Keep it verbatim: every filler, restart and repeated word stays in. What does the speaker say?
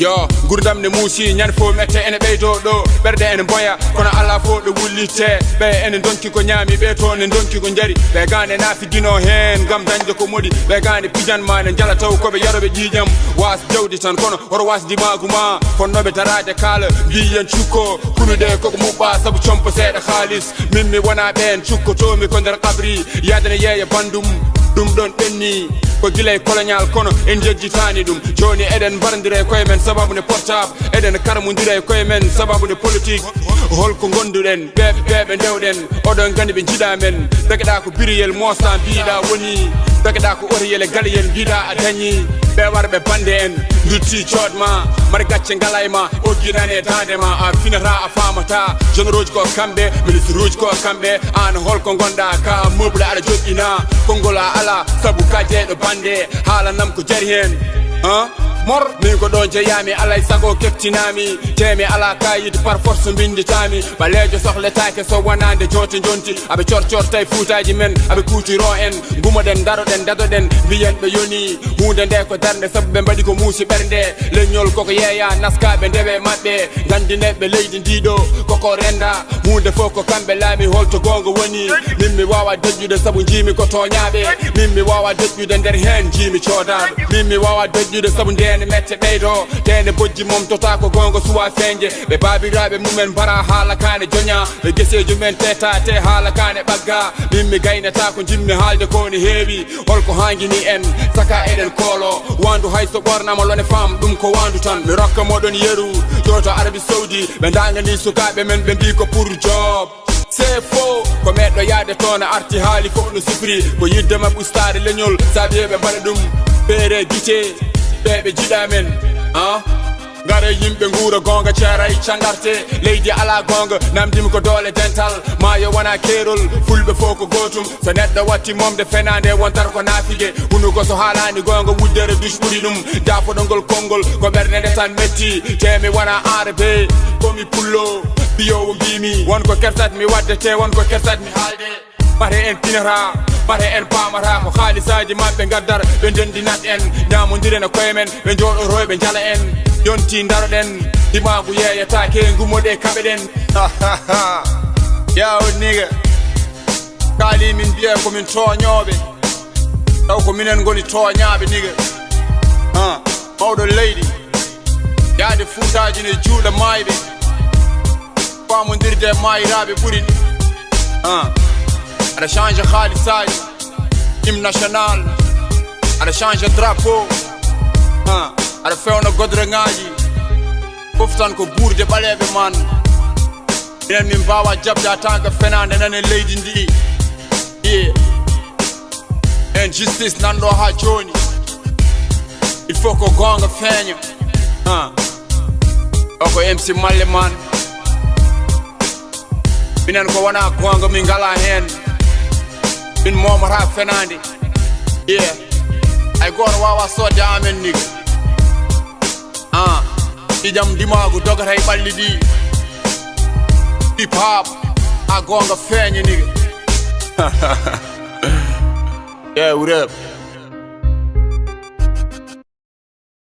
Yo, ngurdam ne muusi, ñande fof mette ene ɓeydo ɗo. Ɓerɗe ene mboya, kono alaa fof ɗo wullitte. Ɓe ene ndonki ko ñaami, ɓe toon ne ndonki ko njari. Ɓe gane na fijjino heen ngam dañde ko moɗi. Ɓe gane pijan ma ne njala taw ko ɓe yaroɓe ƴiiƴam. Was jawdi tan, kono oto was ndimaagu ma. Fonnooɓe daraade kaala, mbiyen cukko. Kunuɗe koko muɓɓa, sabu compo seeɗa haalis. Min mi wona ɓeen, cukkotoomi ko nder qabri. Yaadana yeeya banndum, ɗum ɗon ɓenni. Ko gila e colonial, kono en njejjitaani ɗum. Jooni eɗen mbarondira e koye men sababu nde portable. Eɗen karmondira e koye men sababu nde politique. Holko ngonduɗen? Ɓe, ɓe, ɓe ndewɗen. Oɗon nganndi ɓe njiɗa men. Dageɗa ko biriyel, moosta mbiɗa woni. Dageɗa ko oriyel e galiyel mbiɗa a dañi. Ɓe warɓe bannde en, ndutti coodma. Mari gacce ngala e ma, ogginane daande ma. A finata, a faamata. Généraux ko kamɓe, ministre uji ko kamɓe. Aan holko ngonɗa ka meuble aɗa joɗɗina? Konngol a ala, sabu ka jeyɗo bannde. Haalanam ko jari heen. Huh? Mor, min ko ɗo jeeyami, alay sago keftinami. Te mi ala kayit, par force mbinnditami. Ɓaleejo sohletaake so wonaa nde joote njonti. Aɓe corcorta e fuutaaji men, aɓe kuutiro en. Ngumoɗen, ndaroɗen, dadoɗen, mbiyen ɓe yoni. Huunde nde ko darnde, sabu ɓe mbaɗi ko muusi ɓernde. Leñol koko yeeya, naskaaɓe ndewe maɓɓe. Nganndinee ɓe leydi ndi ɗo, koko rennda. Huunde fof ko kamɓe laami, holto goonga woni? Min mi waawa deƴƴude sabu njiimi ko tooñaaɓe. Min mi waawa deƴƴude nder heen njiimi coodaaɗo. Min mi waawa deƴƴude sabu ndeen mette ɓeydo. Ndeen bojji momtota ko goonga suwa feeñde. Ɓe baabiraaɓe mumen mbara haala kaane joña. Ɓe geseejo men teta te haala kaane ɓagga. Min mi gaynata ko njimmi haalde ko ne heewi. Holko haangini en? Saka eɗen koolo. Waandu hay so ɓornama lone femme, ɗum ko waandu tan. Mi rokka moɗon yeru. Ɗo to Arabie Saoudi, ɓe ndaangani sukaaɓe men, ɓe mbii ko pour job. C'est faux, ko meɗɗo yaade toon arti haali fof no sifri. Ko yidde maɓɓe ustaade leñol, saabi ɓe mbaɗa ɗum feere gite. Ɓe ɓe jiɗa men, ah? Ngara yimɓe nguura goonga, ceera e cangarte. Leydi alaa goonga, namdimi ko doole dental. Maayo wona keerol, fulɓe fof ko gootum. So neɗɗo watti momde fenaande, wontata ko naafige. Hunuko so haalaani goonga, wuddere duc ɓuri ɗum. Jaafoɗo ngol konngol, ko ɓernde nde tan metti. Te mi wona aarabe, ko mi pullo. Ɓiyoowo mbiimi, won ko kersat mi waɗde, te won ko kersat mi haalde. Mate en pinata, mate en paamata, ko haalisaaji maɓɓe ngaddata, ɓe ndendinat en, ñaamondiren e koye men, ɓe njooɗoto e ɓe njala en, yonti ndaroɗen, ndimaagu yeeyataake, ngumoɗe kaɓeɗen. Yaw nigga, kaali min mbiye ko min tooñooɓe, taw ko minen ngoni tooñaaɓe nigga. Ah, mawɗo leydi, yaade fuutaaji ne juuɗa maayɓe, faamondirde e maayiraaɓe ɓuri. Ah, aɗa change haalisaaji, hymne national, aɗa change drapeau. Ah, aɗa fewna godreŋaaji, fof tan ko buurde ɓaleeɓe man. Minen min mbaawa jaɓde a tanka fenaande nane leydi ndi. Iye, injustice nan ɗo haa jooni. Il faut ko goonga feeña. Ah, o ko M C Malle man. Minen ko wona goonga min ngala heen. Min moomata fenaande. Yeah. Hay gooto waawa soodde amen nigga. Ah, ƴiiƴam ndimaagu dogata e ɓalli ɗi. Hip hop, a goonga feeña nigga. Yeah, what up?